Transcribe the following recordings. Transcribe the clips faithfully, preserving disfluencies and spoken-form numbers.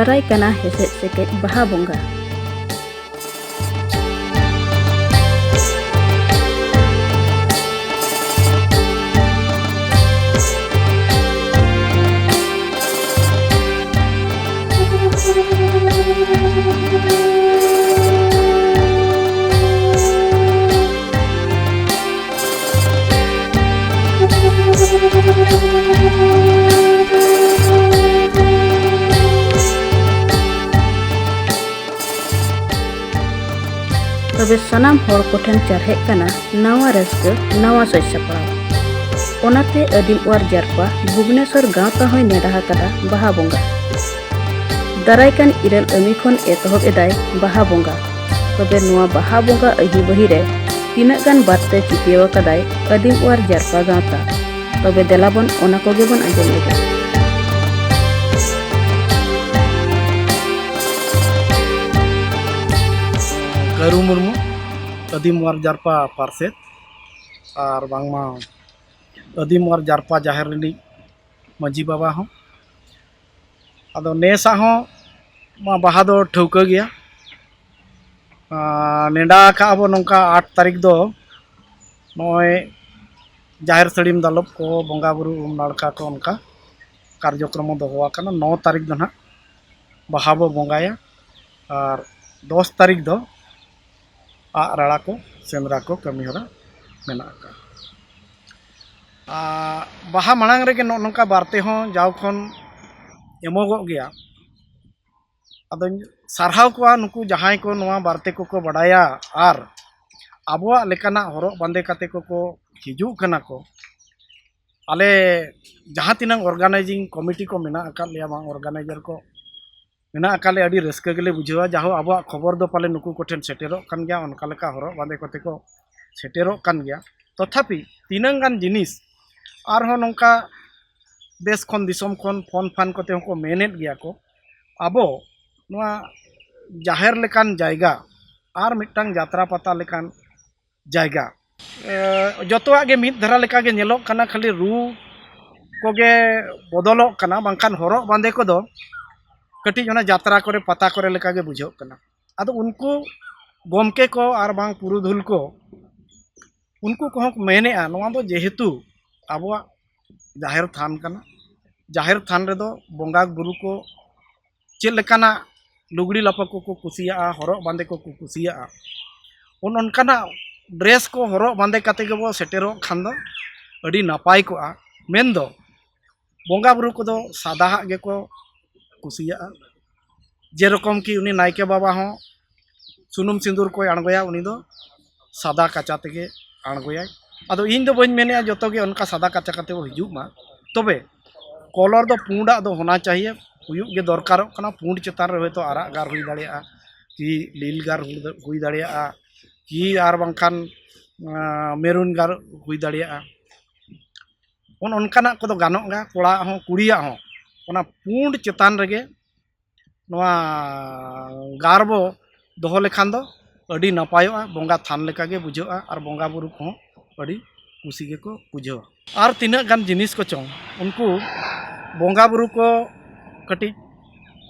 ᱥᱚᱦᱨᱟᱭ ᱠᱟᱱᱟ ᱦᱮᱥᱮᱡ ᱥᱮᱠᱮᱡ ᱵᱟᱦᱟ ᱵᱚᱸᱜᱟ᱾ ᱛᱚᱵᱮ ᱥᱟᱱᱟᱢ ᱦᱚᱲ ᱠᱚᱴᱷᱮᱱ ᱪᱟᱨᱦᱮᱜ ᱠᱟᱱᱟ ᱱᱟᱣᱟ ᱨᱟᱹᱥᱠᱟᱹ, ᱱᱟᱣᱟ ᱥᱟᱡᱽ ᱥᱟᱯᱲᱟᱣ᱾ ᱚᱱᱟᱛᱮ ᱟᱹᱫᱤᱢ ᱚᱣᱟᱨ ᱡᱟᱨᱯᱟ ᱵᱷᱩᱵᱽᱱᱮᱥᱚᱨ ᱜᱟᱶᱛᱟ ᱦᱚᱸᱭ ᱱᱮᱰᱟ ᱟᱠᱟᱫᱟ ᱵᱟᱦᱟ ᱵᱚᱸᱜᱟ᱾ ᱫᱟᱨᱟᱭ ᱠᱟᱱ ᱤᱨᱟᱹᱞ ᱟᱹᱢᱤ ᱠᱷᱚᱱ ᱮᱛᱚᱦᱚᱵ ᱮᱫᱟᱭ ᱵᱟᱦᱟ ᱵᱚᱸᱜᱟ᱾ ᱛᱚᱵᱮ ᱱᱚᱣᱟ ᱵᱟᱦᱟ ᱵᱚᱸᱜᱟ ᱟᱹᱦᱤ ᱵᱟᱹᱦᱤ ᱨᱮ ᱛᱤᱱᱟᱹᱜ ᱜᱟᱱ ᱵᱟᱨᱛᱮ ᱪᱤᱛᱭᱟᱹᱣ ᱟᱠᱟᱫᱟᱭ ᱟᱹᱫᱤᱢ ᱚᱣᱟᱨ ᱡᱟᱨᱯᱟ ᱜᱟᱶᱛᱟ? ᱛᱚᱵᱮ ᱫᱮᱞᱟ ᱵᱚᱱ ᱚᱱᱟ ᱠᱚᱜᱮ ᱵᱚᱱ ᱟᱸᱡᱚᱢ ᱞᱮᱜᱮ᱾ ᱠᱟᱹᱨᱩ ᱢᱩᱨᱢᱩ, ᱟᱹᱫᱤᱢ ᱚᱣᱟᱨ ᱡᱟᱨᱯᱟ ᱯᱟᱨᱥᱮᱛ ᱟᱨ ᱵᱟᱝᱢᱟ ᱟᱹᱫᱤᱢ ᱚᱣᱟᱨ ᱡᱟᱨᱯᱟ ᱡᱟᱦᱮᱨ ᱨᱤᱱᱤᱡ ᱢᱟᱹᱡᱷᱤ ᱵᱟᱵᱟ ᱦᱚᱸ᱾ ᱟᱫᱚ ᱱᱮᱥᱟᱜ ᱦᱚᱸ ᱢᱟ ᱵᱟᱦᱟ ᱫᱚ ᱴᱷᱟᱹᱣᱠᱟᱹ ᱜᱮᱭᱟ᱾ ᱟᱨ ᱱᱮᱰᱟ ᱟᱠᱟᱜᱼᱟ ᱵᱚ ᱱᱚᱝᱠᱟ ᱟᱴ ᱛᱟᱹᱨᱤᱠᱷ ᱫᱚ ᱱᱚᱜᱼᱚᱭ ᱡᱟᱦᱮᱨ ᱥᱟᱹᱲᱤᱢ ᱫᱟᱞᱚᱵ ᱠᱚ, ᱵᱚᱸᱜᱟ ᱵᱩᱨᱩ ᱩᱢ ᱱᱟᱲᱠᱟ ᱠᱚ, ᱚᱱᱠᱟ ᱠᱟᱨᱡᱚᱠᱨᱚᱢ ᱫᱚᱦᱚ ᱟᱠᱟᱱᱟ᱾ ᱱᱚ ᱛᱟᱹᱨᱤᱠᱷ ᱫᱚ ᱱᱟᱦᱟᱜ ᱵᱟᱦᱟ ᱵᱚ ᱵᱚᱸᱜᱟᱭᱟ ᱟᱨ ᱫᱚᱥ ᱛᱟᱹᱨᱤᱠᱷ ᱫᱚ ᱟᱜ ᱨᱟᱲᱟ ᱠᱚ, ᱥᱮᱸᱫᱽᱨᱟ ᱠᱚ ᱠᱟᱹᱢᱤᱦᱚᱨᱟ ᱢᱮᱱᱟᱜ ᱟᱠᱟᱫᱼᱟ᱾ ᱟᱨ ᱵᱟᱦᱟ ᱢᱟᱲᱟᱝ ᱨᱮᱜᱮ ᱱᱚᱜᱼᱚ ᱱᱚᱝᱠᱟ ᱵᱟᱨᱛᱮ ᱦᱚᱸ ᱡᱟᱣ ᱠᱷᱚᱱ ᱮᱢᱚᱜᱚᱜ ᱜᱮᱭᱟ᱾ ᱟᱫᱚᱧ ᱥᱟᱨᱦᱟᱣ ᱠᱚᱣᱟ ᱱᱩᱠᱩ ᱡᱟᱦᱟᱸᱭ ᱠᱚ ᱱᱚᱣᱟ ᱵᱟᱨᱛᱮ ᱠᱚᱠᱚ ᱵᱟᱰᱟᱭᱟ ᱟᱨ ᱟᱵᱚᱣᱟᱜ ᱞᱮᱠᱟᱱᱟᱜ ᱦᱚᱨᱚᱜ ᱵᱟᱸᱫᱮ ᱠᱟᱛᱮ ᱠᱚᱠᱚ ᱦᱤᱡᱩᱜ ᱠᱟᱱᱟ ᱠᱚ᱾ ᱟᱞᱮ ᱡᱟᱦᱟᱸ ᱛᱤᱱᱟᱹᱜ organizing committee ᱠᱚ ᱢᱮᱱᱟᱜ ᱟᱠᱟᱫ ᱞᱮᱭᱟ, ᱵᱟᱝ organizer ᱠᱚ ᱢᱮᱱᱟᱜ ᱟᱠᱟᱫ ᱞᱮᱭᱟ, ᱟᱹᱰᱤ ᱨᱟᱹᱥᱠᱟᱹ ᱜᱮᱞᱮ ᱵᱩᱡᱷᱟᱹᱣᱟ᱾ ᱡᱟᱦᱳ, ᱟᱵᱚᱣᱟᱜ ᱠᱷᱚᱵᱚᱨ ᱫᱚ ᱯᱟᱞᱮ ᱱᱩᱠᱩ ᱠᱚᱴᱷᱮᱱ ᱥᱮᱴᱮᱨᱚᱜ ᱠᱟᱱ ᱜᱮᱭᱟ, ᱚᱱᱠᱟ ᱞᱮᱠᱟ ᱦᱚᱨᱚᱜ ᱵᱟᱸᱫᱮ ᱠᱚᱛᱮ ᱠᱚ ᱥᱮᱴᱮᱨᱚᱜ ᱠᱟᱱ ᱜᱮᱭᱟ᱾ ᱛᱚᱛᱷᱟᱯᱤ ᱛᱤᱱᱟᱹᱝ ᱜᱟᱱ ᱡᱤᱱᱤᱥ ᱟᱨᱦᱚᱸ ᱱᱚᱝᱠᱟ ᱫᱮᱥ ᱠᱷᱚᱱ ᱫᱤᱥᱚᱢ ᱠᱷᱚᱱ ᱯᱷᱳᱱ ᱯᱷᱟᱱ ᱠᱚᱛᱮ ᱦᱚᱸᱠᱚ ᱢᱮᱱᱮᱫ ᱜᱮᱭᱟ ᱠᱚ, ᱟᱵᱚ ᱱᱚᱣᱟ ᱡᱟᱦᱮᱨ ᱞᱮᱠᱟᱱ ᱡᱟᱭᱜᱟ ᱟᱨ ᱢᱤᱫᱴᱟᱝ ᱡᱟᱛᱨᱟ ᱯᱟᱛᱟ ᱞᱮᱠᱟᱱ ᱡᱟᱭᱜᱟ᱾ ᱮ, ᱡᱚᱛᱚᱣᱟᱜ ᱜᱮ ᱢᱤᱫ ᱫᱷᱟᱨᱟ ᱞᱮᱠᱟ ᱜᱮ ᱧᱮᱞᱚᱜ ᱠᱟᱱᱟ, ᱠᱷᱟᱹᱞᱤ ᱨᱩ ᱠᱚᱜᱮ ᱵᱚᱫᱚᱞᱚᱜ ᱠᱟᱱᱟ, ᱵᱟᱝᱠᱷᱟᱱ ᱦᱚᱨᱚᱜ ᱵᱟᱸᱫᱮ ᱠᱚᱫᱚ ᱠᱟᱹᱴᱤᱡ ᱚᱱᱟ ᱡᱟᱛᱨᱟ ᱠᱚᱨᱮ, ᱯᱟᱛᱟ ᱠᱚᱨᱮ ᱞᱮᱠᱟ ᱜᱮ ᱵᱩᱡᱷᱟᱹᱜ ᱠᱟᱱᱟ᱾ ᱟᱫᱚ ᱩᱱᱠᱩ ᱜᱚᱢᱠᱮ ᱠᱚ ᱟᱨ ᱵᱟᱝ ᱯᱩᱨᱩᱫᱷᱩᱞ ᱠᱚ, ᱩᱱᱠᱩ ᱠᱚᱦᱚᱸ ᱠᱚ ᱢᱮᱱᱮᱫᱼᱟ, ᱱᱚᱣᱟ ᱫᱚ ᱡᱮᱦᱮᱛᱩ ᱟᱵᱚᱣᱟᱜ ᱡᱟᱦᱮᱨ ᱛᱷᱟᱱ ᱠᱟᱱᱟ, ᱡᱟᱦᱮᱨ ᱛᱷᱟᱱ ᱨᱮᱫᱚ ᱵᱚᱸᱜᱟ ᱵᱩᱨᱩ ᱠᱚ ᱪᱮᱫ ᱞᱮᱠᱟᱱᱟᱜ ᱞᱩᱜᱽᱲᱤ ᱞᱟᱯᱚ ᱠᱚᱠᱚ ᱠᱩᱥᱤᱭᱟᱜᱼᱟ, ᱦᱚᱨᱚᱜ ᱵᱟᱸᱫᱮ ᱠᱚᱠᱚ ᱠᱩᱥᱤᱭᱟᱜᱼᱟ, ᱚᱱ ᱚᱱᱠᱟᱱᱟᱜ ᱰᱨᱮᱥ ᱠᱚ ᱦᱚᱨᱚᱜ ᱵᱟᱸᱫᱮ ᱠᱟᱛᱮ ᱜᱮᱵᱚ ᱥᱮᱴᱮᱨᱚᱜ ᱠᱷᱟᱱ ᱫᱚ ᱟᱹᱰᱤ ᱱᱟᱯᱟᱭ ᱠᱚᱜᱼᱟ᱾ ᱢᱮᱱᱫᱚ ᱵᱚᱸᱜᱟ ᱵᱩᱨᱩ ᱠᱚᱫᱚ ᱥᱟᱫᱟᱣᱟᱜ ᱜᱮᱠᱚ ᱠᱩᱥᱤᱭᱟᱜᱼᱟ᱾ ᱡᱮᱨᱚᱠᱚᱢ ᱠᱤ ᱩᱱᱤ ᱱᱟᱭᱠᱮ ᱵᱟᱵᱟ ᱦᱚᱸ ᱥᱩᱱᱩᱢ ᱥᱤᱸᱫᱩᱨ ᱠᱚᱭ ᱟᱬᱜᱚᱭᱟ, ᱩᱱᱤ ᱫᱚ ᱥᱟᱫᱟ ᱠᱟᱪᱟ ᱛᱮᱜᱮ ᱟᱬᱜᱚᱭᱟᱭ᱾ ᱟᱫᱚ ᱤᱧ ᱫᱚ ᱵᱟᱹᱧ ᱢᱮᱱᱮᱫᱼᱟ ᱡᱚᱛᱚ ᱜᱮ ᱚᱱᱠᱟ ᱥᱟᱫᱟ ᱠᱟᱪᱟ ᱠᱟᱛᱮ ᱵᱚ ᱦᱤᱡᱩᱜ ᱢᱟ, ᱛᱚᱵᱮ ᱠᱚᱞᱚᱨ ᱫᱚ ᱯᱩᱸᱰᱟᱜ ᱫᱚ ᱦᱳᱱᱟ ᱪᱟᱦᱤᱭᱮ, ᱦᱩᱭᱩᱜ ᱜᱮ ᱫᱚᱨᱠᱟᱨᱚᱜ ᱠᱟᱱᱟ᱾ ᱯᱩᱸᱰ ᱪᱮᱛᱟᱱ ᱨᱮ ᱦᱚᱭᱛᱳ ᱟᱨᱟᱜ ᱜᱟᱨ ᱦᱩᱭ ᱫᱟᱲᱮᱭᱟᱜᱼᱟ, ᱠᱤ ᱞᱤᱞ ᱜᱟᱨ ᱦᱩᱭ ᱫᱟᱲᱮᱭᱟᱜᱼᱟ, ᱠᱤ ᱟᱨ ᱵᱟᱝᱠᱷᱟᱱ ᱢᱮᱨᱩᱱ ᱜᱟᱨ ᱦᱩᱭ ᱫᱟᱲᱮᱭᱟᱜᱼᱟ᱾ ᱚᱱ ᱚᱱᱠᱟᱱᱟᱜ ᱠᱚᱫᱚ ᱜᱟᱱᱚᱜ ᱜᱮᱭᱟ, ᱠᱚᱲᱟᱣᱟᱜ ᱦᱚᱸ ᱠᱩᱲᱤᱭᱟᱜ ᱦᱚᱸ᱾ ᱚᱱᱟ ᱯᱩᱸᱰ ᱪᱮᱛᱟᱱ ᱨᱮᱜᱮ ᱱᱚᱣᱟ ᱜᱟᱨ ᱵᱚ ᱫᱚᱦᱚ ᱞᱮᱠᱷᱟᱱ ᱫᱚ ᱟᱹᱰᱤ ᱱᱟᱯᱟᱭᱚᱜᱼᱟ, ᱵᱚᱸᱜᱟ ᱛᱷᱟᱱ ᱞᱮᱠᱟᱜᱮ ᱵᱩᱡᱷᱟᱹᱜᱼᱟ ᱟᱨ ᱵᱚᱸᱜᱟ ᱵᱩᱨᱩ ᱠᱚᱦᱚᱸ ᱟᱹᱰᱤ ᱠᱩᱥᱤ ᱜᱮᱠᱚ ᱵᱩᱡᱷᱟᱹᱣᱟ᱾ ᱟᱨ ᱛᱤᱱᱟᱹᱜ ᱜᱟᱱ ᱡᱤᱱᱤᱥ ᱠᱚᱪᱚᱝ ᱩᱱᱠᱩ ᱵᱚᱸᱜᱟ ᱵᱩᱨᱩ ᱠᱚ ᱠᱟᱹᱴᱤᱡ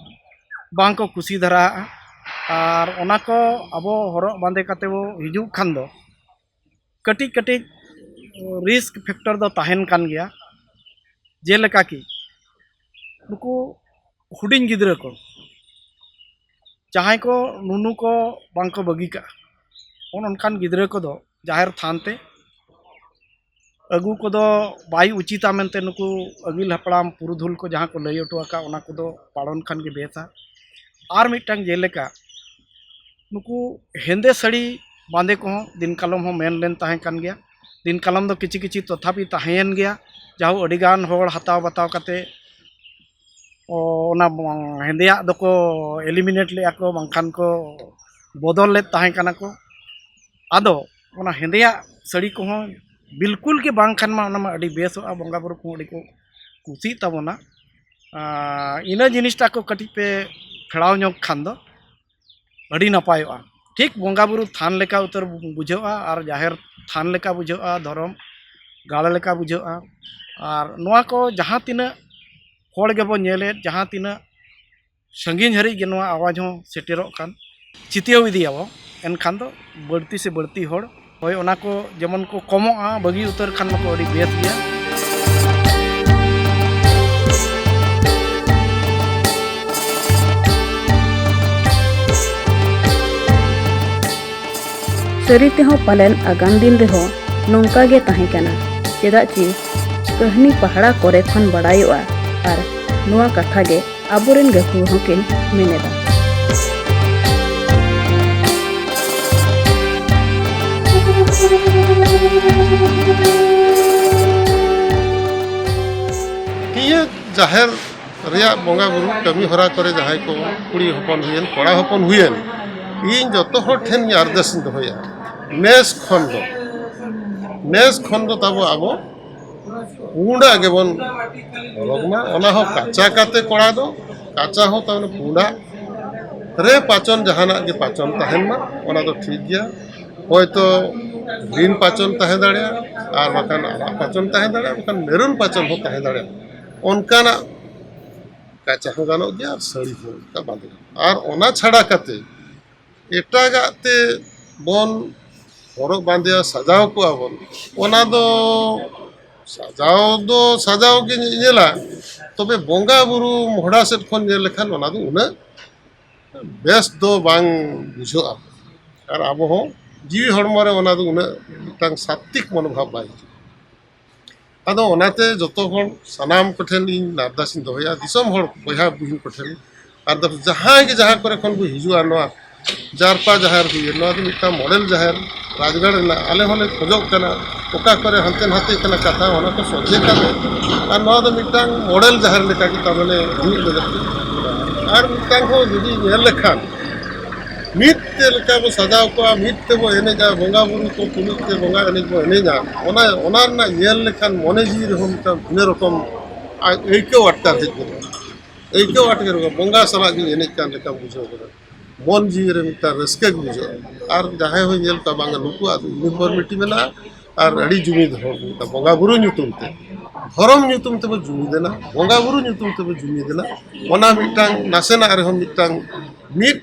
ᱵᱟᱝ ᱠᱚ ᱠᱩᱥᱤ ᱫᱷᱟᱨᱟᱜᱼᱟ, ᱟᱨ ᱚᱱᱟ ᱠᱚ ᱟᱵᱚ ᱦᱚᱨᱚᱜ ᱵᱟᱸᱫᱮ ᱠᱟᱛᱮ ᱵᱚ ᱦᱤᱡᱩᱜ ᱠᱷᱟᱱ ᱫᱚ ᱠᱟᱹᱴᱤᱡ ᱠᱟᱹᱴᱤᱡ ᱨᱤᱥᱠ ᱯᱷᱮᱠᱴᱚᱨ ᱫᱚ ᱛᱟᱦᱮᱱ ᱠᱟᱱ ᱜᱮᱭᱟ᱾ ᱡᱮᱞᱮᱠᱟ ᱠᱤ ᱱᱩᱠᱩ ᱦᱩᱰᱤᱧ ᱜᱤᱫᱽᱨᱟᱹ ᱠᱚ, ᱡᱟᱦᱟᱸᱭ ᱠᱚ ᱱᱩᱱᱩ ᱠᱚ ᱵᱟᱝ ᱠᱚ ᱵᱟᱹᱜᱤ ᱠᱟᱜᱼᱟ, ᱚᱱ ᱚᱱᱠᱟᱱ ᱜᱤᱫᱽᱨᱟᱹ ᱠᱚᱫᱚ ᱡᱟᱦᱮᱨ ᱛᱷᱟᱱ ᱛᱮ ᱟᱹᱜᱩ ᱠᱚᱫᱚ ᱵᱟᱭ ᱩᱪᱤᱛᱟ ᱢᱮᱱᱛᱮ ᱱᱩᱠᱩ ᱟᱹᱜᱤᱞ ᱦᱟᱯᱲᱟᱢ ᱯᱩᱨᱩᱫᱷᱩᱞ ᱠᱚ ᱡᱟᱦᱟᱸ ᱠᱚ ᱞᱟᱹᱭ ᱦᱚᱴᱚ ᱟᱠᱟᱫ, ᱚᱱᱟ ᱠᱚᱫᱚ ᱯᱟᱞᱚᱱ ᱠᱷᱟᱱ ᱜᱮ ᱵᱮᱥᱟ᱾ ᱟᱨ ᱢᱤᱫᱴᱟᱝ ᱡᱮᱞᱮᱠᱟ ᱱᱩᱠᱩ ᱦᱮᱸᱫᱮ ᱥᱟᱹᱲᱤ ᱵᱟᱸᱫᱮ ᱠᱚᱦᱚᱸ ᱫᱤᱱ ᱠᱟᱞᱚᱢ ᱦᱚᱸ ᱢᱮᱱ ᱞᱮᱱ ᱛᱟᱦᱮᱸ ᱠᱟᱱ ᱜᱮᱭᱟ᱾ ᱫᱤᱱ ᱠᱟᱞᱚᱢ ᱫᱚ ᱠᱤᱪᱷᱤ ᱠᱤᱪᱷᱤ ᱛᱚᱛᱷᱟᱯᱤ ᱛᱟᱦᱮᱸᱭᱮᱱ ᱜᱮᱭᱟ, ᱡᱟᱦᱳ ᱟᱹᱰᱤ ᱜᱟᱱ ᱦᱚᱲ ᱦᱟᱛᱟᱣ ᱵᱟᱛᱟᱣ ᱠᱟᱛᱮ ᱚ, ᱚᱱᱟ ᱦᱮᱸᱫᱮᱭᱟᱜ ᱫᱚᱠᱚ ᱮᱞᱤᱢᱤᱱᱮᱴ ᱞᱮᱫᱼᱟ ᱠᱚ, ᱵᱟᱝᱠᱷᱟᱱ ᱠᱚ ᱵᱚᱫᱚᱞ ᱞᱮᱫ ᱛᱟᱦᱮᱸ ᱠᱟᱱᱟ ᱠᱚ᱾ ᱟᱫᱚ ᱚᱱᱟ ᱦᱮᱸᱫᱮᱭᱟᱜ ᱥᱟᱹᱲᱤ ᱠᱚᱦᱚᱸ ᱵᱤᱞᱠᱩᱞ ᱜᱮ ᱵᱟᱝ ᱠᱷᱟᱱ ᱢᱟ ᱚᱱᱟ ᱢᱟ ᱟᱹᱰᱤ ᱵᱮᱥᱚᱜᱼᱟ, ᱵᱚᱸᱜᱟ ᱵᱩᱨᱩ ᱠᱚᱦᱚᱸ ᱟᱹᱰᱤ ᱠᱚ ᱠᱩᱥᱤᱜ ᱛᱟᱵᱚᱱᱟ᱾ ᱟᱨ ᱤᱱᱟᱹ ᱡᱤᱱᱤᱥᱴᱟ ᱠᱚ ᱠᱟᱹᱴᱤᱡ ᱯᱮ ᱯᱷᱮᱲᱟᱣ ᱧᱚᱜ ᱠᱷᱟᱱ ᱫᱚ ᱟᱹᱰᱤ ᱱᱟᱯᱟᱭᱚᱜᱼᱟ᱾ ᱴᱷᱤᱠ ᱵᱚᱸᱜᱟ ᱵᱩᱨᱩ ᱛᱷᱟᱱ ᱞᱮᱠᱟ ᱩᱛᱟᱹᱨ ᱵᱩᱡᱷᱟᱹᱜᱼᱟ ᱟᱨ ᱡᱟᱦᱮᱨ ᱛᱷᱟᱱ ᱞᱮᱠᱟ ᱵᱩᱡᱷᱟᱹᱜᱼᱟ, ᱫᱷᱚᱨᱚᱢ ᱜᱟᱲ ᱞᱮᱠᱟ ᱵᱩᱡᱷᱟᱹᱜᱼᱟ᱾ ᱟᱨ ᱱᱚᱣᱟ ᱠᱚ ᱡᱟᱦᱟᱸ ᱛᱤᱱᱟᱹᱜ ᱦᱚᱲ ᱜᱮᱵᱚ ᱧᱮᱞᱮᱫ, ᱡᱟᱦᱟᱸ ᱛᱤᱱᱟᱹᱜ ᱥᱟᱺᱜᱤᱧ ᱦᱟᱹᱨᱤᱡ ᱜᱮ ᱱᱚᱣᱟ ᱟᱣᱟᱡᱽ ᱦᱚᱸ ᱥᱮᱴᱮᱨᱚᱜ ᱠᱟᱱ᱾ ᱪᱤᱛᱭᱟᱹᱣ ᱤᱫᱤᱭᱟᱵᱚ, ᱮᱱᱠᱷᱟᱱ ᱫᱚ ᱵᱟᱹᱲᱛᱤ ᱥᱮ ᱵᱟᱹᱲᱛᱤ ᱦᱚᱲ, ᱦᱳᱭ, ᱚᱱᱟ ᱠᱚ ᱡᱮᱢᱚᱱ ᱠᱚ ᱠᱚᱢᱚᱜᱼᱟ, ᱵᱟᱹᱜᱤ ᱩᱛᱟᱹᱨ ᱠᱷᱟᱱ ᱢᱟᱠᱚ ᱟᱹᱰᱤ ᱵᱮᱥ ᱜᱮᱭᱟ᱾ ᱥᱟᱹᱨᱤ ᱛᱮᱦᱚᱸ ᱯᱟᱞᱮᱱ ᱟᱜᱟᱢ ᱫᱤᱱ ᱨᱮᱦᱚᱸ ᱱᱚᱝᱠᱟ ᱜᱮ ᱛᱟᱦᱮᱸ ᱠᱟᱱᱟ, ᱪᱮᱫᱟᱜ ᱪᱮ ᱠᱟᱹᱦᱱᱤ ᱯᱟᱦᱲᱟ ᱠᱚᱨᱮ ᱠᱷᱚᱱ ᱵᱟᱲᱟᱭᱚᱜᱼᱟ᱾ ᱟᱨ ᱱᱚᱣᱟ ᱠᱟᱛᱷᱟ ᱜᱮ ᱟᱵᱚᱨᱮᱱ ᱜᱟᱹᱠᱷᱩᱲ ᱦᱚᱸᱠᱤᱱ ᱢᱮᱱᱮᱫᱟ᱾ ᱱᱤᱭᱟᱹ ᱡᱟᱦᱮᱨ ᱨᱮᱭᱟᱜ ᱵᱚᱸᱜᱟ ᱵᱩᱨᱩ ᱠᱟᱹᱢᱤ ᱦᱚᱨᱟ ᱠᱚᱨᱮ ᱡᱟᱦᱟᱸᱭ ᱠᱚ ᱠᱩᱲᱤ ᱦᱚᱯᱚᱱ ᱦᱩᱭᱮᱱ, ᱠᱚᱲᱟ ᱦᱚᱯᱚᱱ ᱦᱩᱭᱮᱱ, ᱤᱧ ᱡᱚᱛᱚ ᱦᱚᱲ ᱴᱷᱮᱱ ᱜᱮ ᱟᱨᱫᱟᱥ ᱤᱧ ᱫᱚᱦᱚᱭᱟ, ᱱᱮᱥ ᱠᱷᱚᱱ ᱫᱚ, ᱱᱮᱥ ᱠᱷᱚᱱ ᱫᱚ ᱛᱟᱵᱚ ᱟᱵᱚ ᱯᱩᱸᱰᱟᱜ ᱜᱮᱵᱚᱱ ᱦᱚᱨᱚᱜᱽ ᱢᱟ᱾ ᱚᱱᱟ ᱦᱚᱸ ᱠᱟᱪᱟ ᱠᱟᱛᱮ ᱠᱚᱲᱟ ᱫᱚ, ᱠᱟᱪᱟ ᱦᱚᱸ ᱛᱟᱵᱚᱱ ᱯᱩᱸᱰᱟᱜ ᱨᱮ ᱯᱟᱪᱚᱱ, ᱡᱟᱦᱟᱱᱟᱜ ᱜᱮ ᱯᱟᱪᱚᱱ ᱛᱟᱦᱮᱱ ᱢᱟ, ᱚᱱᱟ ᱫᱚ ᱴᱷᱤᱠ ᱜᱮᱭᱟ᱾ ᱦᱚᱭᱛᱚ green ᱯᱟᱪᱚᱱ ᱛᱟᱦᱮᱸ ᱫᱟᱲᱮᱭᱟᱜᱼᱟ, ᱟᱨ ᱵᱟᱠᱷᱟᱱ ᱟᱨᱟᱜ ᱯᱟᱪᱚᱱ ᱛᱟᱦᱮᱸ ᱫᱟᱲᱮᱭᱟᱜᱼᱟ, ᱵᱟᱠᱷᱟᱱ maroon ᱯᱟᱪᱚᱱ ᱦᱚᱸ ᱛᱟᱦᱮᱸ ᱫᱟᱲᱮᱭᱟᱜᱼᱟ᱾ ᱚᱱᱠᱟᱱᱟᱜ ᱠᱟᱪᱟ ᱦᱚᱸ ᱜᱟᱱᱚᱜ ᱜᱮᱭᱟ ᱟᱨ ᱥᱟᱹᱲᱤ ᱦᱚᱸ ᱚᱱᱠᱟ ᱵᱟᱸᱫᱮ ᱜᱟᱱᱚᱜᱼᱟ᱾ ᱟᱨ ᱚᱱᱟ ᱪᱷᱟᱰᱟ ᱠᱟᱛᱮ ᱮᱴᱟᱜᱟᱜ ᱛᱮ ᱵᱚᱱ ᱦᱚᱨᱚᱜ ᱵᱟᱸᱫᱮᱭᱟ, ᱥᱟᱡᱟᱣ ᱠᱚᱜᱼᱟ ᱵᱚᱱ, ᱚᱱᱟ ᱫᱚ ᱥᱟᱡᱟᱣ ᱫᱚ ᱥᱟᱡᱟᱣ ᱜᱮ ᱧᱮᱞᱟ, ᱛᱚᱵᱮ ᱵᱚᱸᱜᱟ ᱵᱩᱨᱩ ᱢᱚᱦᱰᱟ ᱥᱮᱫ ᱠᱷᱚᱱ ᱧᱮᱞ ᱞᱮᱠᱷᱟᱱ ᱚᱱᱟ ᱫᱚ ᱩᱱᱟᱹᱜ ᱵᱮᱥ ᱫᱚ ᱵᱟᱝ ᱵᱩᱡᱷᱟᱹᱜᱼᱟ᱾ ᱟᱨ ᱟᱵᱚ ᱦᱚᱸ ᱡᱤᱣᱤ ᱦᱚᱲᱢᱚ ᱨᱮ ᱚᱱᱟ ᱫᱚ ᱩᱱᱟᱹᱜ ᱢᱤᱫᱴᱟᱝ ᱥᱟᱛᱛᱤᱠ ᱢᱚᱱᱳᱵᱷᱟᱵ ᱵᱟᱭ ᱦᱤᱡᱩᱜᱼᱟ᱾ ᱟᱫᱚ ᱚᱱᱟᱛᱮ ᱡᱚᱛᱚ ᱦᱚᱲ, ᱥᱟᱱᱟᱢ ᱠᱚᱴᱷᱮᱱ ᱤᱧ ᱟᱨᱫᱟᱥ ᱤᱧ ᱫᱚᱦᱚᱭᱟ, ᱫᱤᱥᱚᱢ ᱦᱚᱲ, ᱵᱚᱭᱦᱟ ᱵᱩᱦᱤᱱ ᱠᱚᱴᱷᱮᱱ, ᱟᱨ ᱫᱚ ᱡᱟᱦᱟᱸᱭ ᱜᱮ ᱡᱟᱦᱟᱸ ᱠᱚᱨᱮ ᱠᱷᱚᱱ ᱵᱚ ᱦᱤᱡᱩᱜᱼᱟ, ᱱᱚᱣᱟ ᱡᱟᱨᱯᱟ ᱡᱟᱦᱮᱨ ᱦᱩᱭᱮᱱ, ᱱᱚᱣᱟ ᱫᱚ ᱢᱤᱫᱴᱟᱝ ᱢᱚᱰᱮᱞ ᱡᱟᱦᱮᱨ ᱨᱟᱡᱽᱜᱟᱲ ᱨᱮᱱᱟᱜ᱾ ᱟᱞᱮ ᱦᱚᱸᱞᱮ ᱠᱷᱚᱡᱚᱜ ᱠᱟᱱᱟ, ᱚᱠᱟ ᱠᱚᱨᱮ ᱦᱟᱱᱛᱮ ᱱᱟᱛᱮ ᱠᱟᱱᱟ ᱠᱟᱛᱷᱟ, ᱚᱱᱟ ᱠᱚ ᱥᱚᱡᱷᱮ ᱠᱟᱛᱮ, ᱟᱨ ᱱᱚᱣᱟ ᱫᱚ ᱢᱤᱫᱴᱟᱝ ᱢᱚᱰᱮᱞ ᱡᱟᱦᱮᱨ ᱞᱮᱠᱟ ᱜᱮ ᱛᱟᱨᱢᱟᱱᱮ ᱦᱩᱭᱩᱜ ᱞᱟᱹᱜᱤᱫ᱾ ᱟᱨ ᱢᱤᱫᱴᱟᱝ ᱦᱚᱸ ᱡᱩᱫᱤ ᱧᱮᱞ ᱞᱮᱠᱷᱟᱱ, ᱢᱤᱫ ᱛᱮ ᱞᱮᱠᱟ ᱵᱚ ᱥᱟᱡᱟᱣ ᱠᱚᱜᱼᱟ, ᱢᱤᱫ ᱛᱮᱵᱚ ᱮᱱᱮᱡᱟ, ᱵᱚᱸᱜᱟ ᱵᱩᱨᱩ ᱠᱚ ᱛᱩᱞᱩᱡ ᱛᱮ ᱵᱚᱸᱜᱟ ᱮᱱᱮᱡ ᱵᱚ ᱮᱱᱮᱡᱟ, ᱚᱱᱟ, ᱚᱱᱟ ᱨᱮᱱᱟᱜ ᱧᱮᱞ ᱞᱮᱠᱷᱟᱱ ᱢᱚᱱᱮ ᱡᱤᱣᱤ ᱨᱮᱦᱚᱸ ᱢᱤᱫᱴᱟᱝ ᱵᱷᱤᱱᱟᱹ ᱨᱚᱠᱚᱢ ᱟᱡ ᱟᱹᱭᱠᱟᱹᱣ ᱟᱴᱠᱟᱨ ᱦᱮᱡ ᱜᱚᱫᱚᱜᱼᱟ᱾ ᱟᱹᱭᱠᱟᱹᱣ ᱟᱴᱠᱟᱨᱚᱜᱼᱟ, ᱵᱚᱸᱜᱟ ᱥᱟᱞᱟᱜ ᱜᱤᱧ ᱮᱱᱮᱡ ᱠᱟᱱ ᱞᱮᱠᱟ ᱵᱩᱡᱷᱟᱹᱣ ᱜᱚᱫᱚᱜᱼᱟ, ᱢᱚᱱ ᱡᱤᱣᱤ ᱨᱮ ᱢᱤᱫᱴᱟᱝ ᱨᱟᱹᱥᱠᱟᱹ ᱜᱮ ᱵᱩᱡᱷᱟᱹᱜᱼᱟ᱾ ᱟᱨ ᱡᱟᱦᱟᱸᱭ ᱦᱚᱸ ᱧᱮᱞ ᱠᱚᱣᱟ, ᱵᱟᱝᱟ ᱱᱩᱠᱩᱣᱟᱜ ᱫᱚ uniformity ᱢᱮᱱᱟᱜᱼᱟ, ᱟᱨ ᱟᱹᱰᱤ ᱡᱩᱢᱤᱫ ᱦᱚᱲ ᱠᱚ ᱢᱮᱛᱟ ᱵᱚᱸᱜᱟ ᱵᱩᱨᱩ ᱧᱩᱛᱩᱢ ᱛᱮ᱾ ᱫᱷᱚᱨᱚᱢ ᱧᱩᱛᱩᱢ ᱛᱮᱵᱚ ᱡᱩᱢᱤᱫ ᱮᱱᱟ, ᱵᱚᱸᱜᱟ ᱵᱩᱨᱩ ᱧᱩᱛᱩᱢ ᱛᱮᱵᱚ ᱡᱩᱢᱤᱫ ᱮᱱᱟ, ᱚᱱᱟ ᱢᱤᱫᱴᱟᱝ ᱱᱟᱥᱮᱱᱟᱜ ᱨᱮᱦᱚᱸ ᱢᱤᱫᱴᱟᱝ ᱢᱤᱫ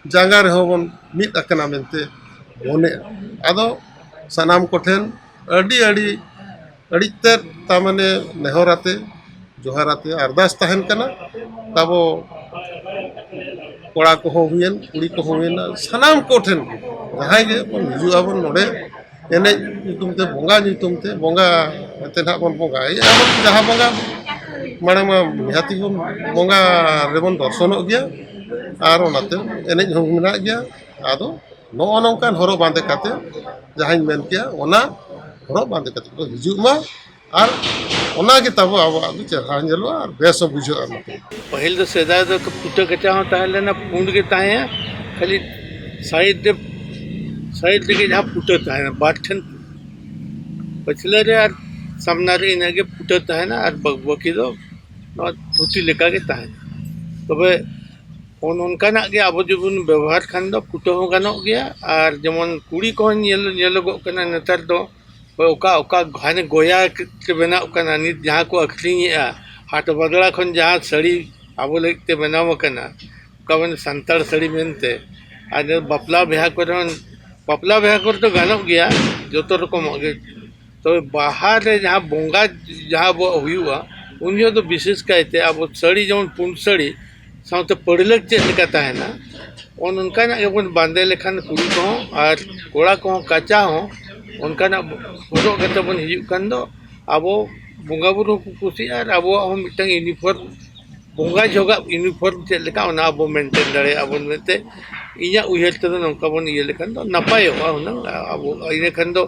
ᱡᱟᱸᱜᱟ ᱨᱮᱦᱚᱸ ᱵᱚᱱ ᱢᱤᱫ ᱟᱠᱟᱱᱟ ᱢᱮᱱᱛᱮ ᱢᱚᱱᱮᱜᱼᱟ᱾ ᱟᱫᱚ ᱥᱟᱱᱟᱢ ᱠᱚᱴᱷᱮᱱ ᱟᱹᱰᱤ ᱟᱹᱰᱤ ᱟᱹᱰᱤ ᱛᱮᱫ ᱛᱟᱨᱢᱟᱱᱮ ᱱᱮᱦᱚᱨ ᱟᱛᱮ, ᱡᱚᱦᱟᱨ ᱟᱛᱮ, ᱟᱨᱫᱟᱥ ᱛᱟᱦᱮᱱ ᱠᱟᱱᱟ ᱛᱟᱵᱚ ᱠᱚᱲᱟ ᱠᱚᱦᱚᱸ ᱦᱩᱭᱮᱱ, ᱠᱩᱲᱤ ᱠᱚᱦᱚᱸ ᱦᱩᱭᱮᱱ, ᱥᱟᱱᱟᱢ ᱠᱚᱴᱷᱮᱱ ᱡᱟᱦᱟᱸᱭ ᱜᱮ ᱵᱚᱱ ᱦᱤᱡᱩᱜ ᱟᱵᱚᱱ ᱱᱚᱰᱮ ᱮᱱᱮᱡ ᱧᱩᱛᱩᱢ ᱛᱮ, ᱵᱚᱸᱜᱟ ᱧᱩᱛᱩᱢ ᱛᱮ, ᱵᱚᱸᱜᱟ ᱟᱛᱮ ᱱᱟᱦᱟᱜ ᱵᱚᱱ ᱵᱚᱸᱜᱟᱭᱟ᱾ ᱟᱵᱚ ᱡᱟᱦᱟᱸ ᱵᱚᱸᱜᱟ ᱢᱟᱲᱟᱝ ᱢᱟ ᱱᱤᱦᱟᱹᱛᱤ ᱵᱚᱱ ᱵᱚᱸᱜᱟ ᱨᱮᱵᱚᱱ ᱫᱚᱨᱥᱚᱱᱚᱜ ᱜᱮᱭᱟ, ᱟᱨ ᱚᱱᱟᱛᱮ ᱮᱱᱮᱡ ᱦᱚᱸ ᱢᱮᱱᱟᱜ ᱜᱮᱭᱟ᱾ ᱟᱫᱚ ᱱᱚᱜᱼᱚ ᱱᱚᱝᱠᱟᱱ ᱦᱚᱨᱚᱜ ᱵᱟᱸᱫᱮ ᱠᱟᱛᱮ, ᱡᱟᱦᱟᱸᱧ ᱢᱮᱱ ᱠᱮᱭᱟ, ᱚᱱᱟ ᱦᱚᱨᱚᱜ ᱵᱟᱸᱫᱮ ᱠᱟᱛᱮ ᱠᱚ ᱦᱤᱡᱩᱜ ᱢᱟ, ᱟᱨ ᱚᱱᱟ ᱜᱮ ᱛᱟᱵᱚ ᱟᱵᱚᱣᱟᱜ ᱫᱚ ᱪᱮᱦᱨᱟ ᱧᱮᱞᱚᱜᱼᱟ ᱟᱨ ᱵᱮᱥ ᱦᱚᱸ ᱵᱩᱡᱷᱟᱹᱜᱼᱟ ᱱᱚᱛᱮ᱾ ᱯᱟᱹᱦᱤᱞ ᱫᱚ ᱥᱮᱫᱟᱭ ᱫᱚ ᱯᱷᱩᱴᱟᱹ ᱠᱟᱪᱟ ᱦᱚᱸ ᱛᱟᱦᱮᱸ ᱞᱮᱱᱟ, ᱯᱩᱸᱰ ᱜᱮ ᱛᱟᱦᱮᱸᱭᱟ, ᱠᱷᱟᱹᱞᱤ ᱥᱟᱭᱤᱰ ᱨᱮ, ᱥᱟᱭᱤᱰ ᱨᱮᱜᱮ ᱡᱟᱦᱟᱸ ᱯᱷᱩᱴᱟᱹ ᱛᱟᱦᱮᱱᱟ, ᱵᱟᱨ ᱴᱷᱮᱱ, ᱯᱟᱹᱪᱷᱞᱟᱹ ᱨᱮ ᱟᱨ ᱥᱟᱢᱱᱟ ᱨᱮ ᱤᱱᱟᱹᱜᱮ ᱯᱷᱩᱴᱟᱹ ᱛᱟᱦᱮᱱᱟ, ᱟᱨ ᱵᱟ-, ᱵᱟᱹᱠᱤ ᱫᱚ ᱱᱚᱣᱟ ᱫᱷᱩᱛᱤ ᱞᱮᱠᱟ ᱜᱮ ᱛᱟᱦᱮᱱᱟ᱾ ᱛᱚᱵᱮ ᱚᱱ-, ᱚᱱᱠᱟᱱᱟᱜ ᱜᱮ ᱟᱵᱚ ᱡᱩᱫᱤ ᱵᱚᱱ ᱵᱮᱵᱚᱦᱟᱨ ᱠᱷᱟᱱ ᱫᱚ ᱯᱷᱩᱴᱟᱹ ᱦᱚᱸ ᱜᱟᱱᱚᱜ ᱜᱮᱭᱟ, ᱟᱨ ᱡᱮᱢᱚᱱ ᱠᱩᱲᱤ ᱠᱚᱦᱚᱸ ᱧᱮᱞ, ᱧᱮᱞᱚᱜᱚᱜ ᱠᱟᱱᱟ ᱱᱮᱛᱟᱨ ᱫᱚ ᱚᱠᱟ, ᱚᱠᱟ ᱦᱟᱱᱮ ᱜᱚᱭᱟ ᱛᱮ ᱵᱮᱱᱟᱜ ᱠᱟᱱᱟ, ᱱᱤᱛ ᱡᱟᱦᱟᱸ ᱠᱚ ᱟᱹᱠᱷᱨᱤᱧᱮᱜᱼᱟ, ᱦᱟᱴ ᱵᱟᱫᱽᱲᱟ ᱠᱷᱚᱱ ᱡᱟᱦᱟᱸ ᱥᱟᱹᱲᱤ ᱟᱵᱚ ᱞᱟᱹᱜᱤᱫ ᱛᱮ ᱵᱮᱱᱟᱣ ᱟᱠᱟᱱᱟ, ᱚᱠᱟ ᱢᱟᱱᱮ ᱥᱟᱱᱛᱟᱲ ᱥᱟᱹᱲᱤ ᱢᱮᱱᱛᱮ, ᱟᱨ ᱱᱤᱭᱟᱹ ᱵᱟᱯᱞᱟ ᱵᱤᱦᱟ ᱠᱚᱨᱮ ᱦᱚᱸ, ᱵᱟᱯᱞᱟ ᱵᱤᱦᱟ ᱠᱚᱨᱮ ᱫᱚ ᱜᱟᱱᱚᱜ ᱜᱮᱭᱟ, ᱡᱚᱛᱚ ᱨᱚᱠᱚᱢᱟᱜ ᱜᱮ᱾ ᱛᱚᱵᱮ ᱵᱟᱦᱟ ᱨᱮ ᱡᱟᱦᱟᱸ ᱵᱚᱸᱜᱟ, ᱡᱟᱦᱟᱸ ᱟᱵᱚᱣᱟᱜ ᱦᱩᱭᱩᱜᱼᱟ, ᱩᱱ ᱡᱚᱦᱚᱜ ᱫᱚ ᱵᱤᱥᱮᱥ ᱠᱟᱭᱛᱮ ᱟᱵᱚ ᱥᱟᱹᱲᱤ, ᱡᱮᱢᱚᱱ ᱯᱩᱸᱰ ᱥᱟᱹᱲᱤ ᱥᱟᱶᱛᱮ ᱯᱟᱹᱲᱞᱟᱹᱠ ᱪᱮᱫ ᱞᱮᱠᱟ ᱛᱟᱦᱮᱱᱟ, ᱚᱱ-, ᱚᱱᱠᱟᱱᱟᱜ ᱜᱮᱵᱚᱱ ᱵᱟᱸᱫᱮ ᱞᱮᱠᱷᱟᱱ ᱠᱩᱲᱤ ᱠᱚᱦᱚᱸ ᱟᱨ ᱠᱚᱲᱟ ᱠᱚᱦᱚᱸ ᱠᱟᱪᱟ ᱦᱚᱸ ᱚᱱᱠᱟᱱᱟᱜ ᱦᱚᱨᱚᱜ ᱠᱟᱛᱮ ᱵᱚᱱ ᱦᱤᱡᱩᱜ ᱠᱷᱟᱱ ᱫᱚ ᱟᱵᱚ ᱵᱚᱸᱜᱟ ᱵᱩᱨᱩ ᱦᱚᱸᱠᱚ ᱠᱩᱥᱤᱜᱼᱟ, ᱟᱨ ᱟᱵᱚᱣᱟᱜ ᱦᱚᱸ ᱢᱤᱫᱴᱟᱝ ᱤᱭᱩᱱᱤᱯᱷᱚᱨᱢ, ᱵᱚᱸᱜᱟ ᱡᱚᱦᱚᱜᱟᱜ ᱤᱭᱩᱱᱤᱯᱷᱚᱨᱢ ᱪᱮᱫ ᱞᱮᱠᱟ, ᱚᱱᱟ ᱟᱵᱚ ᱢᱮᱱᱴᱮᱱ ᱫᱟᱲᱮᱭᱟᱜᱼᱟ ᱵᱚᱱ ᱢᱮᱱᱛᱮ ᱤᱧᱟᱹᱜ ᱩᱭᱦᱟᱹᱨ ᱛᱮᱫᱚ ᱱᱚᱝᱠᱟ ᱵᱚᱱ ᱤᱭᱟᱹ ᱞᱮᱠᱷᱟᱱ ᱫᱚ ᱱᱟᱯᱟᱭᱚᱜᱼᱟ ᱦᱩᱱᱟᱹᱝ᱾ ᱟᱵᱚ ᱤᱱᱟᱹ ᱠᱷᱟᱱ ᱫᱚ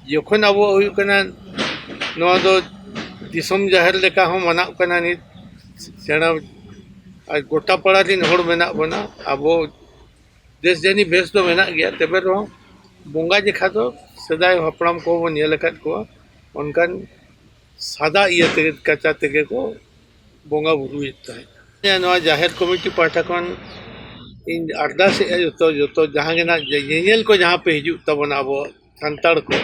ᱡᱚᱠᱷᱚᱱ ᱟᱵᱚᱣᱟᱜ ᱦᱩᱭᱩᱜ ᱠᱟᱱᱟ, ᱱᱚᱣᱟ ᱫᱚ ᱫᱤᱥᱚᱢ ᱡᱟᱦᱮᱨ ᱞᱮᱠᱟ ᱦᱚᱸ ᱢᱟᱱᱟᱜ ᱠᱟᱱᱟ ᱱᱤᱛ, ᱥᱮᱬᱟ ᱟᱨ ᱜᱚᱴᱟ ᱯᱟᱲᱟ ᱨᱮᱱ ᱦᱚᱲ ᱢᱮᱱᱟᱜ ᱵᱚᱱᱟ᱾ ᱟᱵᱚ ᱫᱮᱥ ᱡᱟᱹᱱᱤ ᱵᱷᱮᱥ ᱫᱚ ᱢᱮᱱᱟᱜ ᱜᱮᱭᱟ, ᱛᱚᱵᱮ ᱨᱮᱦᱚᱸ ᱵᱚᱸᱜᱟ ᱡᱮᱠᱷᱟ ᱫᱚ ᱥᱮᱫᱟᱭ ᱦᱟᱯᱲᱟᱢ ᱠᱚᱦᱚᱸ ᱵᱚᱱ ᱧᱮᱞ ᱟᱠᱟᱫ ᱠᱚᱣᱟ, ᱚᱱᱠᱟᱱ ᱥᱟᱫᱟ ᱤᱭᱟᱹ ᱛᱮᱜᱮ, ᱠᱟᱪᱟ ᱛᱮᱜᱮ ᱠᱚ ᱵᱚᱸᱜᱟ ᱵᱩᱨᱩᱭᱮᱫ ᱛᱟᱦᱮᱸᱫ᱾ ᱱᱚᱣᱟ ᱡᱟᱦᱮᱨ ᱠᱚᱢᱤᱴᱤ ᱯᱟᱦᱴᱟ ᱠᱷᱚᱱ ᱤᱧ ᱟᱨᱫᱟᱥᱮᱜᱼᱟ, ᱡᱚᱛᱚ, ᱡᱚᱛᱚ ᱡᱟᱦᱟᱸ ᱜᱮ ᱱᱟᱜ ᱧᱮᱧᱮᱞ ᱠᱚ ᱡᱟᱦᱟᱸ ᱯᱮ ᱦᱤᱡᱩᱜ ᱛᱟᱵᱚᱱᱟ ᱟᱵᱚ ᱥᱟᱱᱛᱟᱲ ᱠᱚ,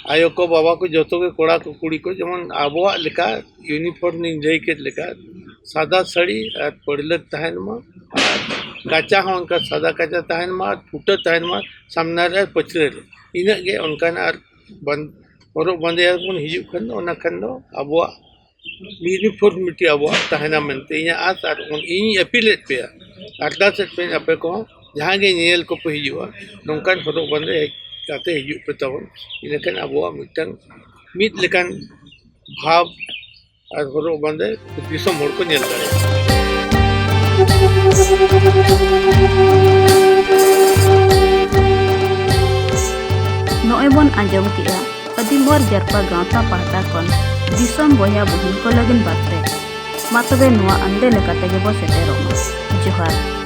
ᱟᱭᱳ ᱠᱚ, ᱵᱟᱵᱟ ᱠᱚ, ᱡᱚᱛᱚ ᱜᱮ, ᱠᱚᱲᱟ ᱠᱚ, ᱠᱩᱲᱤ ᱠᱚ, ᱡᱮᱢᱚᱱ ᱟᱵᱚᱣᱟᱜ ᱞᱮᱠᱟ ᱤᱭᱩᱱᱤᱯᱷᱚᱨᱢ ᱤᱧ ᱞᱟᱹᱭ ᱠᱮᱫ ᱞᱮᱠᱟ, ᱥᱟᱫᱟ ᱥᱟᱹᱲᱤ ᱟᱨ ᱯᱟᱹᱲᱞᱟᱹᱠ ᱛᱟᱦᱮᱱ ᱢᱟ, ᱟᱨ ᱠᱟᱪᱟ ᱦᱚᱸ ᱚᱱᱠᱟ ᱥᱟᱫᱟ ᱠᱟᱪᱟ ᱛᱟᱦᱮᱱ ᱢᱟ, ᱟᱨ ᱯᱷᱩᱴᱟᱹ ᱛᱟᱦᱮᱱ ᱢᱟ ᱥᱟᱢᱱᱟ ᱨᱮ ᱟᱨ ᱯᱟᱹᱪᱷᱞᱟᱹ ᱨᱮ, ᱤᱱᱟᱹᱜ ᱜᱮ᱾ ᱚᱱᱠᱟᱱ ᱟᱨ ᱵᱟᱸᱫ-, ᱦᱚᱨᱚᱜ ᱵᱟᱸᱫᱮᱭᱟ ᱵᱚᱱ ᱦᱤᱡᱩᱜ ᱠᱷᱟᱱ ᱫᱚ, ᱚᱱᱟ ᱠᱷᱟᱱ ᱫᱚ ᱟᱵᱚᱣᱟᱜ ᱤᱭᱩᱱᱤᱯᱷᱚᱨᱢᱤᱴᱤ ᱟᱵᱚᱣᱟᱜ ᱛᱟᱦᱮᱱᱟ ᱢᱮᱱᱛᱮ ᱤᱧᱟᱹᱜ ᱟᱸᱥ, ᱟᱨ ᱤᱧᱤᱧ ᱟᱹᱯᱤᱞᱮᱫ ᱯᱮᱭᱟ, ᱟᱨᱫᱟᱥᱮᱫ ᱯᱮᱭᱟᱧ, ᱟᱯᱮ ᱠᱚᱦᱚᱸ ᱡᱟᱦᱟᱸ ᱜᱮ ᱧᱮᱧᱮᱞ ᱠᱚᱯᱮ ᱦᱤᱡᱩᱜᱼᱟ, ᱱᱚᱝᱠᱟᱱ ᱦᱚᱨᱚᱜ ᱵᱟᱸᱫᱮ ᱦᱮᱡ ᱠᱟᱛᱮ ᱦᱤᱡᱩᱜ ᱯᱮ ᱛᱟᱵᱚᱱ, ᱤᱱᱟᱹᱠᱷᱟᱱ ᱟᱵᱚᱣᱟᱜ ᱢᱤᱫᱴᱟᱝ ᱢᱤᱫ ᱞᱮᱠᱟᱱ ᱵᱷᱟᱵᱽ ᱟᱨ ᱦᱚᱨᱚᱜ ᱵᱟᱸᱫᱮ ᱫᱤᱥᱚᱢ ᱦᱚᱲ ᱠᱚ ᱧᱮᱞ ᱫᱟᱲᱮᱭᱟᱜᱼᱟ᱾ ᱱᱚᱜᱼᱚᱭ ᱵᱚᱱ ᱟᱸᱡᱚᱢ ᱠᱮᱜᱼᱟ ᱟᱹᱫᱤᱢ ᱚᱨ ᱡᱟᱨᱯᱟ ᱜᱟᱶᱛᱟ ᱯᱟᱦᱴᱟ ᱠᱷᱚᱱ ᱫᱤᱥᱚᱢ ᱵᱚᱭᱦᱟ ᱵᱩᱦᱤᱱ ᱠᱚ ᱞᱟᱹᱜᱤᱫ ᱵᱟᱨᱛᱮ᱾ ᱢᱟ ᱛᱚᱵᱮ ᱱᱚᱣᱟ ᱟᱱᱫᱮ ᱞᱮᱠᱟ ᱛᱮᱜᱮ ᱵᱚ ᱥᱮᱴᱮᱨᱚᱜ ᱢᱟ᱾ ᱡᱚᱦᱟᱨ᱾